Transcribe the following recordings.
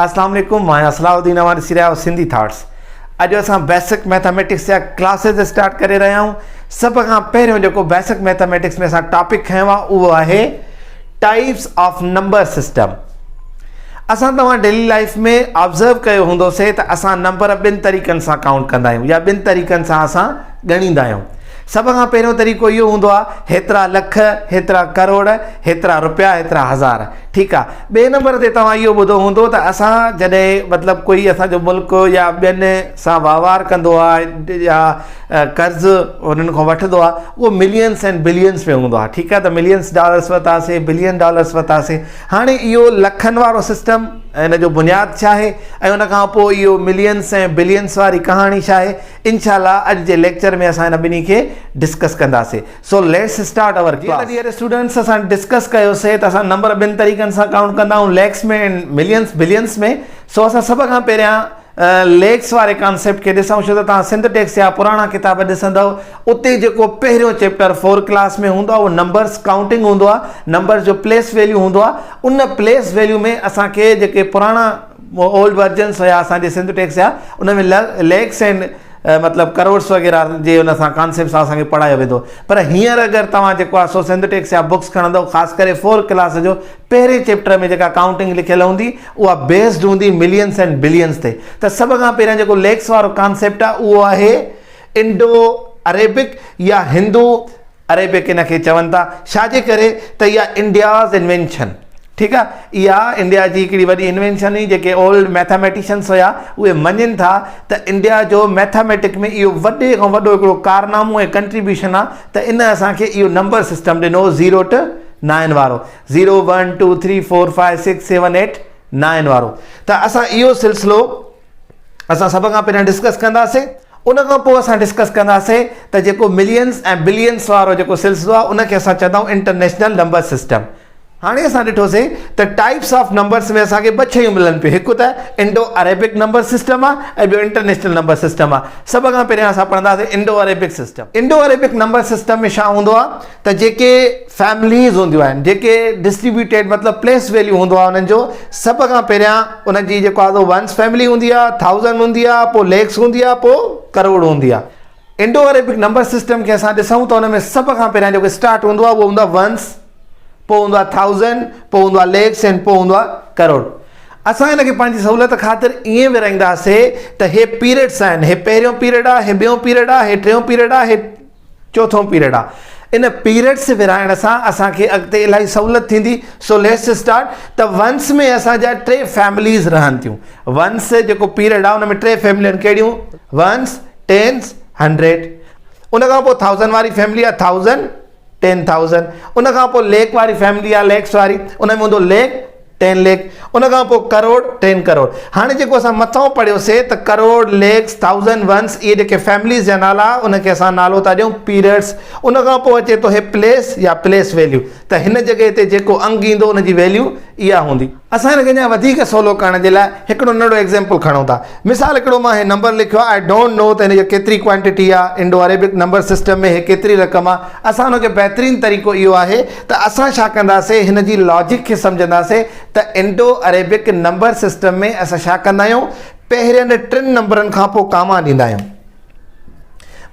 اسلام عليڪم مان آهيان صلاح الدين اوهان ڏسي رهيا آهيو سنڌي ٿاٽس اڄ اسان بيسڪ ميٿاميٽڪس جا ڪلاسز اسٽارٽ ڪري رهيا آهيون سڀ کان پهريون جيڪو بيسڪ ميٿاميٽڪس ۾ اسان ٽاپڪ کنيو آهي اهو آهي ٽائپس آف نمبر سسٽم اسان توهان ڊيلي لائف ۾ آبزرو ڪيو هوندو سي ته اسان نمبر ٻن طريقن سان ڪائونٽ ڪندا آهيون يا ٻن طريقن سان اسان ڳڻيندا آهيون سڀ کان پهريون طريقو اهو هوندو آهي هيترا لک، هيترا ڪروڙ، هيترا رپيا، هيترا هزار. ٺيڪ آهي. ٻئي نمبر تي توهان اهو ٻڌو هوندو ته اسان جڏهن مطلب ڪوئي اسان جو ملڪ يا ٻين سان وهنوار ڪندو آهي يا قرض انهن کان وٺندو آهي اهو ملينس اينڊ بلينس ۾ هوندو آهي. ٺيڪ آهي ته ملينس ڊالرس ورتاسي، بلين ڊالرس ورتاسي. هاڻي اهو لکن وارو سسٽم ان جو بنياد ڇا آهي ۽ ان کان پوء اهو ملينس ۽ بلينس واري ڪهاڻي ڇا آهي؟ انشاء الله اڄ جي ليڪچر ۾ اسان هن ٻنهي کي ڊسڪس ڪنداسي so let's start our class. جيئن ته ڊيئر اسٽوڊنٽس اسان ڊسڪس ڪيو سي ته اسان نمبر ٻن طريقن سان ڪائونٽ ڪندا آهيون ليڪس ۾ ۽ ملينس بلينس ۾ سو اسان سڀ کان پهريان ليڪس واري ڪانسيپٽ کي ڏسون ڇو ته توهان سنڌ ٽيڪس جا پراڻا ڪتاب ڏسندؤ اتي جيڪو پهريون چيپٽر فور ڪلاس ۾ هوندو آهي اهو نمبرس ڪائونٽنگ هوندو آهي نمبرس جو پليس ويليو هوندو آهي ان پليس ويليو ۾ اسان کي جيڪي پراڻا اولڊ ورجنس هيا اسان جي سنڌ ٽيڪس جا ان ۾ ليڪس اينڊ مطلب ڪروڙس وغيره جي ان سان ڪانسيپٽ سان اسان کي پڙهايو ويندو پر هينئر اگر توهان جيڪو آهي سو سنڌ ٽيڪس جا بڪس کڻندو خاص ڪري فور ڪلاس جو پهرين چيپٽر ۾ جيڪا ڪائونٽنگ لکيل هوندي اها بيسڊ هوندي ملينس اينڊ بلينس تي ته سڀ کان پهريان جيڪو ليڪس وارو ڪانسيپٽ آهي اهو آهي انڊو عريبڪ يا هندو عريبڪ ان کي چون ٿا ڇا جي ڪري ته اها انڊياز انوينشن ٺيڪ آ اها انڊيا جي هڪڙي وڏي انوينشن هئي جيڪي اولڊ ميٿاميٽيشنس هيا اهي مڃين ٿا ته انڊيا جو ميٿاميٽڪ ۾ اهو وڏي کان وڏو هڪڙو ڪارنامو ۽ ڪنٽريبيوشن آ ته ان اسان کي اهو نمبر سسٽم ڏنو زيرو ٽو نائن وارو zero one two three four five six seven eight nine وارو ته اسان اهو سلسلو اسان سڀ کان پهريان ڊسڪس ڪنداسين ان کان پوء اسان ڊسڪس ڪنداسين ته جيڪو ملينز ۽ بلينز وارو جيڪو سلسلو آهي ان کي اسان چوندا آهيون انٽرنيشنل نمبر سسٽم. هاڻي اسان ڏٺوسين ته ٽائپس آف نمبرس ۾ اسان کي ٻه شيون ملن پيون هڪ ته انڊو عريبڪ نمبر سسٽم آهي ۽ ٻيو انٽرنيشنل نمبر سسٽم آهي. سڀ کان پهريان اسان پڙهنداسين Indo Arabic system. Indo Arabic number system ۾ ڇا هوندو آهي ته جيڪي فيمليز هونديون آهن جيڪي ڊسٽريبيوٽيڊ مطلب پليس ويليو هوندو آهي انهن جو سڀ کان پهريان انهن جي جيڪو آهي ونس فيملي هوندي آهي ٿائوزنڊ هوندي آهي پوء ليکس هوندي آهي پوء ڪروڙ هوندي آهي انڊو عريبڪ نمبر سسٽم کي اسان ڏسون ته ان ۾ سڀ کان پهريان جيڪو اسٽارٽ هوندو آهي اهو هوندو آهي ونس پوء هوندو آهي ٿائوزنڊ پوء هوندو آهي ليکس ۽ پوء هوندو آهي ڪروڙ اسان هن کي پنهنجي سهولت خاطر ائين ورهائينداسي ته هي پيريڊس آهن هي پهريون پيريڊ آهي هي ٻيون پيريڊ آهي هي ٽيون پيريڊ آهي هي چوٿون پيريڊ آ. ان پيريڊس ورهائڻ سان اسان کي اڳتي الاهي سهولت ٿيندي. سو ليٽس اسٽارٽ ته ونس ۾ اسان جا ٽي فيمليز رهن ٿيون. ونس جيڪو پيريڊ آ ان ۾ ٽي فيمليون آهن ڪهڙيون؟ Once, tense, hundred. ان کان پوء ٿائوزنڊ واري فيملي آ ٿائوزنڊ، ٽين ٿائوزنڊ. ان کان پوء ليڪ واري فيملي آ ليڪس واري ان ۾ هوندو ليڪ، ٽين ليک، ان کان پوء ڪروڙ، ٽين ڪروڙ. هاڻي جيڪو اسان مٿئون پڙهيو سي ته ڪروڙ، ليکس، ٿائوزنڊ، ونس اهي جيڪي فيمليز جا نالا ان کي اسان نالو ٿا ڏيون پيريڊس. ان کان پوء اچي ٿو هي پليس يا پليس ويليو ته هن جڳهه تي جيڪو انگ ايندو ان جي ويليو اها هوندي. اسان هن کي اڃا وڌيڪ سولو ڪرڻ جي لاء هڪڙو ننڍڙو ايگزيمپل کڻون ٿا. مثال هڪڙو مان هي نمبر لکيو آهي I don't know ته هن جي ڪيتري ڪوانٽيٽي آهي انڊو عريبڪ نمبر سسٽم ۾ هي ڪيتري رقم آهي. اسان ان کي بهترين طريقو اهو آهي ته اسان ڇا ڪنداسين هن جي لاجڪ کي سمجهنداسين ته انڊو عريبڪ نمبر سسٽم ۾ اسان ڇا ڪندا آهيون پهرين ٽن نمبرن کان پوء ڪاما ڏيندا آهيون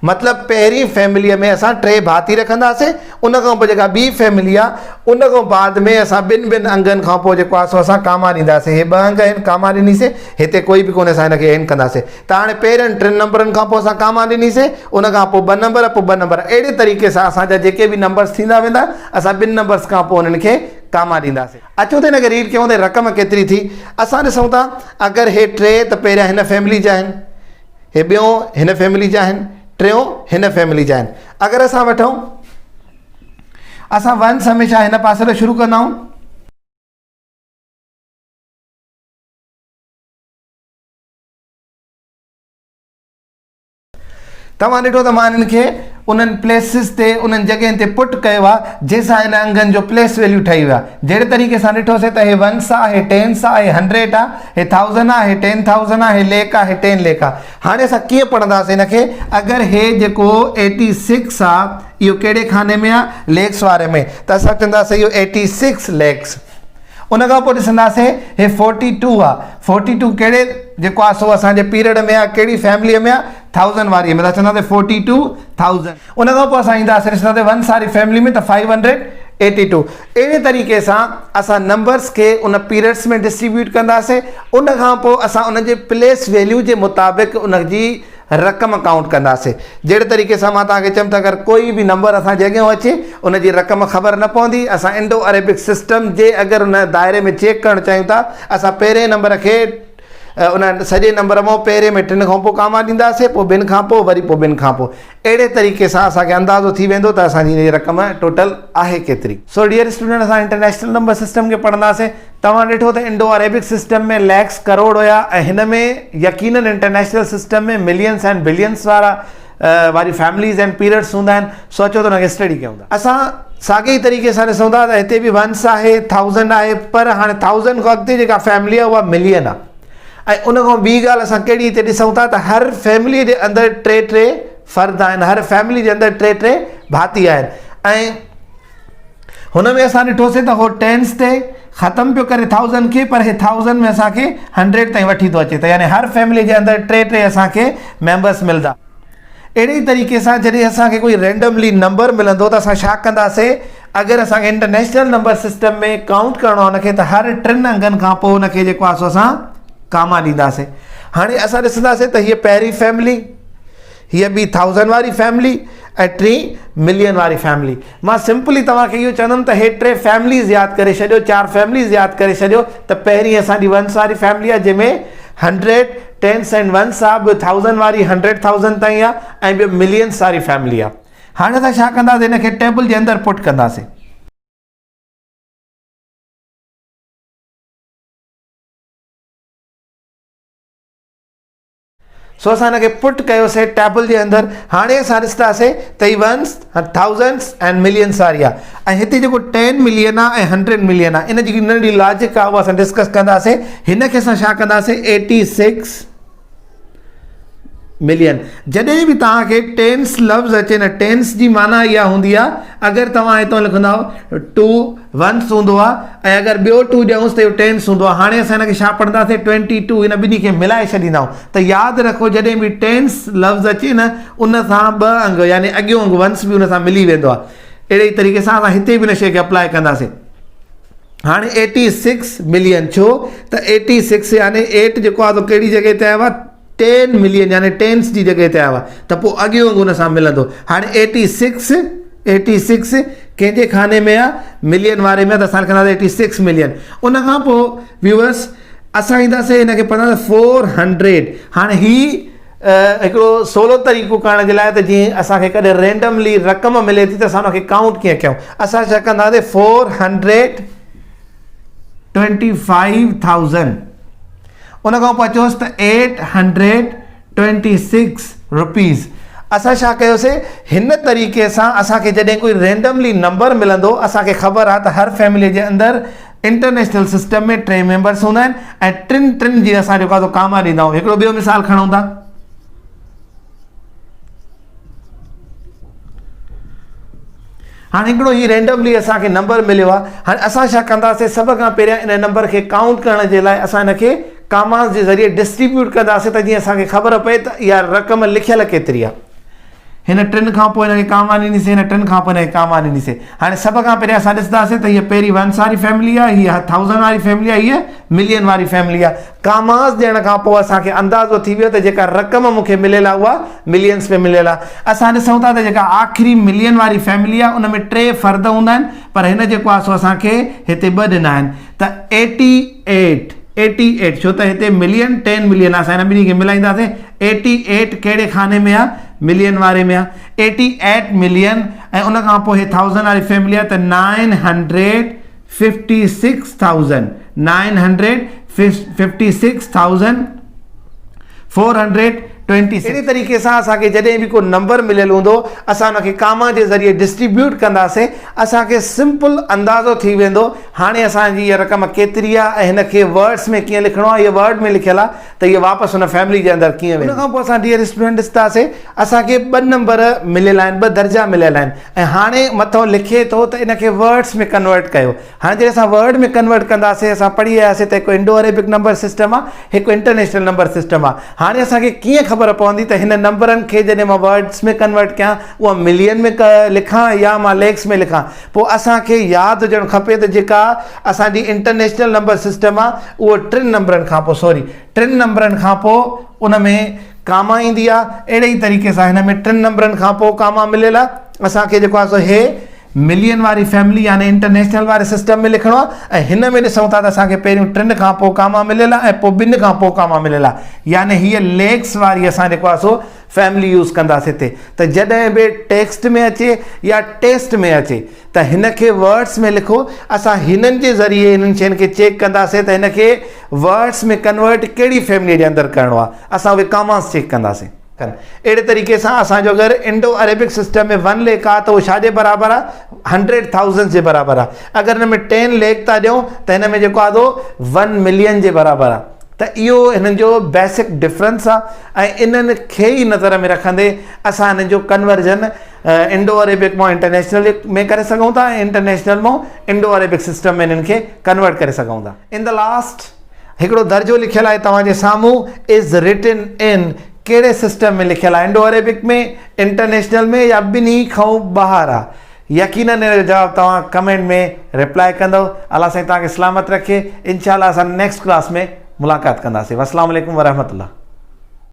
مطلب پهرين فيمليء ۾ اسان ٽي ڀاتي رکنداسين ان کان پوء جيڪا ٻي فيملي آهي ان کان بعد ۾ اسان ٻن ٻن انگن کان پوء جيڪو آهي سو اسان ڪاما ڏينداسين هي ٻه انگ آهن ڪاما ڏنيسين هتي ڪوئي به ڪونهي اسان هن کي اينڊ ڪنداسين ته هاڻي پهرين ٽن نمبرن کان پوء اسان ڪاما ڏنيسين ان کان پوء ٻه نمبر پوء ٻه نمبر اهڙي طريقي سان اسان جا جيڪي به نمبرس ٿيندا ويندا اسان ٻن نمبرس کان پوء انهن کي ڪاما ڏينداسين. اچو ته هن کي ريڊ ڪيون ته رقم ڪيتري ٿي. اسان ڏسون ٿا اگر هي ٽي ته پهريان هن فيملي جا آهن هي ٻيون هن فيملي جا آهن ٽيون هن فيملي جا آهن اگر اسان وٺون اسان ونس هميشه هن پاسي تان شروع ڪندا آهيون. توهان ڏٺو ته مان انهن کي انهن پليسز تي انهن جڳهين تي پٽ ڪيو آهي جنهن سان ان انگن جو پليس ويليو ٺهي ويو آهي جهڙي طريقي سان ڏٺوسين ته هي ونس آهي هي ٽينس آهي هي هنڊريڊ آهي هي ٿائوزنڊ آهي هي ٽين ٿائوزنڊ آهي هي ليڪ آهي هي ٽين ليڪ آهي هاڻي اسان ڪيئن پڙهنداسين هن کي اگر هي جيڪو ايٽي سڪس آهي اهو ڪهڙي خاني ۾ آهي ليڪس واري ۾ ته اسان چونداسين اهو ايٽي سڪس ليڪس. ان کان پوء ڏسنداسين هي فورٽي ٽو آ، فورٽي ٽو ڪهڙي جيڪو آ سو اسان جي پيريڊ ۾ آ، ڪهڙي فيمليء ۾ آ، ٿائوزنڊ واريء ۾ ته چونداسين فورٽي ٽو ٿائوزنڊ. ان کان پوء اسان اينداسين ڏسنداسين ونس واري فيملي ۾ ته فائيو هنڊريڊ ايٽي ٽو. اهڙي طريقي سان اسان نمبرس کي ان پيريڊس ۾ ڊسٽريبيوٽ ڪنداسين. ان کان پوء اسان ان جي پليس ويليو جي مطابق ان جي رقم ڪائونٽ ڪنداسين. جهڙي طريقي سان مان توهان کي چيم ته اگر ڪوئي به نمبر اسان جي اڳيان اچي ان جي رقم خبر نه پوندي. اسان انڊو عريبڪ سسٽم جي اگر ان دائري ۾ چيڪ ڪرڻ چاهيون ٿا اسان پهرين نمبر کي ان سڄي نمبر مان پهرين ۾ ٽن کان پوء ڪاما ڏينداسين پوء ٻن کان پوء وري پوء ٻن کان پوء اهڙي طريقي سان اسان کي اندازو ٿي ويندو ته اسان جي هي رقم ٽوٽل آهي ڪيتري. سو ڊيئر اسٽوڊنٽ اسان انٽرنيشنل نمبر سسٽم کي پڙهنداسين. توهان ڏٺو ته Indo Arabic system ۾ lakhs crore هيا ۽ هن ۾ يقينن international system ۾ millions and billions وارا واري فيمليز اينڊ پيريڊس هوندا آهن. سو اچو ته ان کي اسٽڊي ڪيون ٿا. اسان ساڳي ئي طريقي سان ڏسون ٿا ته هتي به ونس آهي ٿائوزنڊ آهي پر هاڻي ٿائوزنڊ کان اڳتي جيڪا فيملي آهي اها ملين آهي. ۽ ان کان ٻي ڳالهه اسان ڪهڙي هتي ڏسون ٿا ته هر فيملي جي اندر ٽي ٽي فرد آهن هر فيملي جي اندر ٽي ٽي ڀاتي آهن ۽ هن ۾ اسان ڏٺوسي ته هو ٽينس تي ختم پيو ڪري ٿائوزنڊ کي پر هي ٿائوزنڊ ۾ اسان کي هنڊريڊ تائين وٺي ٿو اچي ته يعني هر فيملي جي اندر ٽي ٽي اسان کي ميمبرس ملدا. اهڙي ئي طريقي سان جڏهن اسان کي ڪوئي رينڊملي نمبر ملندو ته اسان ڇا ڪنداسين اگر اسان کي انٽرنيشنل نمبر سسٽم ۾ ڪائونٽ ڪرڻو آهي ان کي ته هر ٽن انگن کان پوء ان کي جيڪو آهي سو اسان ڪاما ڏينداسين هاڻي اسان ڏسنداسين ته هيء پهرين فيملي هيء ٻي ٿائوزنڊ واري فيملي ۽ ٽين ملين واري فيملي مان سمپلي توهان کي اهو چوندم ته هي ٽي فيمليز ياد ڪري ڇڏيو چار فيمليز ياد ڪري ڇڏيو ته پهرين اسان جي ونس واري فيملي آهي جنهن ۾ هنڊريڊ ٽينس اينڊ ونس آ ٻيو ٿائوزنڊ واري هنڊريڊ ٿائوزنڊ تائين آ ۽ ٻيو ملينس واري فيملي آ هاڻي اسان ڇا ڪنداسين هن کي ٽيبل جي اندر پٽ ڪنداسين. سو اسان هن کي پٽ ڪيوسين ٽيبل جي اندر هاڻي اسان ڏسنداسين ته هي ونس ٿائوزنڊس اينڊ ملينس واري آ ۽ هتي جيڪو ٽين ملين آ ۽ هنڊريڊ ملين آ ان جي ننڍي لاجڪ آ اها اسان ڊسڪس ڪنداسين هن کي اسان ڇا ڪنداسين ايٽي سڪس ملين جڏهن به توهان کي ٽينس لفظ اچي نه ٽينس جي معنيٰ اها هوندي آهي اگر توهان هتان لکندؤ ٽو ونس هوندو آهي ۽ اگر ٻيو ٽو ڏيونس ته اهو ٽينس هوندو آهي هاڻي اسان هن کي ڇا پڙهنداسين ٽوئنٽي ٽو هن ٻنهي کي ملائي ڇڏيندا آهيون ته ياد رکو جڏهن به ٽينس لفظ اچي نه ان سان ٻه انگ يعني اڳيون انگ ونس به ان سان ملي ويندو آهي اهڙي طريقي سان اسان هتي به ان شيء کي اپلائي ڪنداسين هاڻي ايٽي سڪس ملين ڇو ته ايٽي سڪس يعني ايٽ جيڪو آهي سو ڪهڙي جڳهه تي آيو آهي ٽين ملين يعني ٽينس جي جڳهه تي آيو آهي ته پوء اڳيون انگ ان سان ملندو هاڻي ايٽي سڪس ايٽي سڪس ڪنهن جي خاني ۾ آهي ملين واري ۾ ته اسان لکنداسين ايٽي سڪس ملين ان کان پوء ويورس اسان اينداسين هن کي پڙهنداسين فور هنڊريڊ هاڻي هي هڪڙو سولو طريقو ڪرڻ جي لاء ته جيئن اسان کي ڪڏهن رينڊملي رقم ملي ٿي ته اسان ان کي ڪائونٽ ڪيئن ڪيون اسان ڇا ڪنداسين four hundred twenty five thousand ان کان پوء اچوس ته eight hundred twenty six rupees اسان ڇا ڪيوسي هن طريقي سان اسان کي جڏهن ڪوئي رينڊملي نمبر ملندو اسان کي خبر آهي ته هر فيملي جي اندر انٽرنيشنل سسٽم ۾ ٽي ميمبرس هوندا آهن ۽ ٽن ٽن جي اسان جيڪو آهي سو ڪاما ڏيندا آهيون هڪڙو ٻيو مثال کڻون ٿا هاڻي هڪڙو هي رينڊملي اسان کي نمبر مليو آهي هاڻي اسان ڇا ڪنداسين سڀ کان پهريان ان نمبر کي ڪائونٽ ڪرڻ جي لاء اسان ان کي ڪاماز جي ذريعي ڊسٽريبيوٽ ڪنداسين ته جيئن اسان کي خبر پئي ته اها رقم لکيل ڪيتري آهي هن ٽن کان پوء هن کي ڪاما ڏنيسين، هن ٽن کان پوء هن کي ڪاما ڏنيسين. هاڻي سڀ کان پهريان اسان ڏسنداسين ته هيء پهرين ونس واري فيملي آهي، هيء ٿائوزنڊ واري فيملي آهي، هيء ملين واري فيملي آهي. ڪاماز ڏيڻ کان پوء اسان کي اندازو ٿي ويو ته جيڪا رقم مون کي مليل آهي اها ملينس ۾ مليل آهي. اسان ڏسون ٿا ته جيڪا آخري ملين واري فيملي آهي ان ۾ ٽي فرد هوندا آهن پر هن جيڪو آهي سو اسان کي هتي ٻه ڏنا آهن ته ايٽي ايٽ، 88، ڇو ته هتي ملين ٽين ملين آهي اسان هن ٻنهي کي ملائينداسين ايٽي ايٽ ڪهڙي خاني ۾ آهي ملين واري ۾ آهي ايٽي ايٽ ملين ۽ ان کان پوء هي ٿائوزنڊ واري فيملي آهي ته nine hundred fifty six thousand, 956,426 26. اهڙي طريقي سان اسان کي جڏهن به ڪو نمبر مليل هوندو اسان ان کي ڪاما جي ذريعي ڊسٽريبيوٽ ڪنداسين اسان کي سمپل اندازو ٿي ويندو هاڻي اسان جي اها رقم ڪيتري آهي ۽ هن کي ورڊس ۾ ڪيئن لکڻو آهي اهي ورڊ ۾ لکيل آهي ته اهي واپس ان فيملي جي اندر ڪيئن ويندي. ان کان پوء اسان ڊيئر اسٽوڊنٽ ڏسنداسين اسان کي ٻه نمبر مليل آهن ٻه درجا مليل آهن ۽ هاڻي مٿو لکي ٿو ته ان کي ورڊس ۾ ڪنورٽ ڪيو هاڻي جڏهن اسان ورڊ ۾ ڪنورٽ ڪنداسين اسان پڙهي آياسين ته هڪ انڊو عريبڪ نمبر سسٽم آهي هڪ انٽرنيشنل نمبر سسٽم آهي هاڻي اسان کي ڪيئن خبر پوندي ته هن نمبرن کي جڏهن مان ورڊس ۾ ڪنورٽ ڪيان اها ملين ۾ لکان يا مان ليڪس ۾ لکان پوء اسان کي ياد هجڻ کپي ته جيڪا اسان جي انٽرنيشنل نمبر سسٽم آهي اهو ٽن نمبرن کان پوء سوري ٽن نمبرن کان پوء ان ۾ ڪاما ايندي آهي اهڙي ئي طريقي سان هن ۾ ٽن نمبرن کان پوء ڪاما مليل آهي اسان کي جيڪو آهي سو هي ملين واري فيملي يعني انٽرنيشنل واري سسٽم ۾ لکڻو آهي ۽ هن ۾ ڏسون ٿا ته اسان کي پهريون ٽن کان پوء ڪاما مليل آهي ۽ پوء ٻن کان پوء ڪاما مليل آهي يعني هيء ليڪس واري اسان جيڪو آهي سو فيملي يوز ڪنداسين هتي ته جڏهن به ٽيڪسٽ ۾ اچي يا ٽيسٽ ۾ اچي ته هن کي ورڊس ۾ لکو اسان هنن جي ذريعي هنن شين کي چيڪ ڪنداسين ته هن کي ورڊس ۾ ڪنورٽ ڪهڙي فيملي جي اندر ڪرڻو آهي اسان اهي ڪاماس چيڪ ڪنداسين. ڪن. اهڙي طريقي سان اسان جو اگر انڊو عريبڪ سسٽم ۾ ون ليک آ ته اهو ڇا جي برابر آ هنڊريڊ ٿائوزنڊ جي برابر آ اگر هن ۾ ٽين ليک ٿا ڏيون ته هن ۾ جيڪو آ سو ون ملين جي برابر آ ته اهو هنن جو بيسڪ ڊفرنس آ ۽ انهن کي ئي نظر ۾ رکندي اسان هنن جو ڪنورجن انڊو عريبڪ مان انٽرنيشنل ۾ ڪري سگهون ٿا ۽ انٽرنيشنل مان انڊو عريبڪ سسٽم ۾ هنن کي ڪنورٽ ڪري سگهون ٿا. ان the last هڪڙو درجو لکيل آهي توهان جي سامهون از رٽن ان ڪهڙي سسٽم ۾ لکيل آهي انڊو عريبڪ ۾ انٽرنيشنل ۾ يا ٻنهي کان ٻاهر آهي يقينن ان جو جواب توهان ڪمينٽ ۾ ريپلائي ڪندو الله سائين توهان کي سلامت رکي انشاء الله اسان نيڪسٽ ڪلاس ۾ ملاقات ڪنداسين والسلام عليڪم ورحمة الله.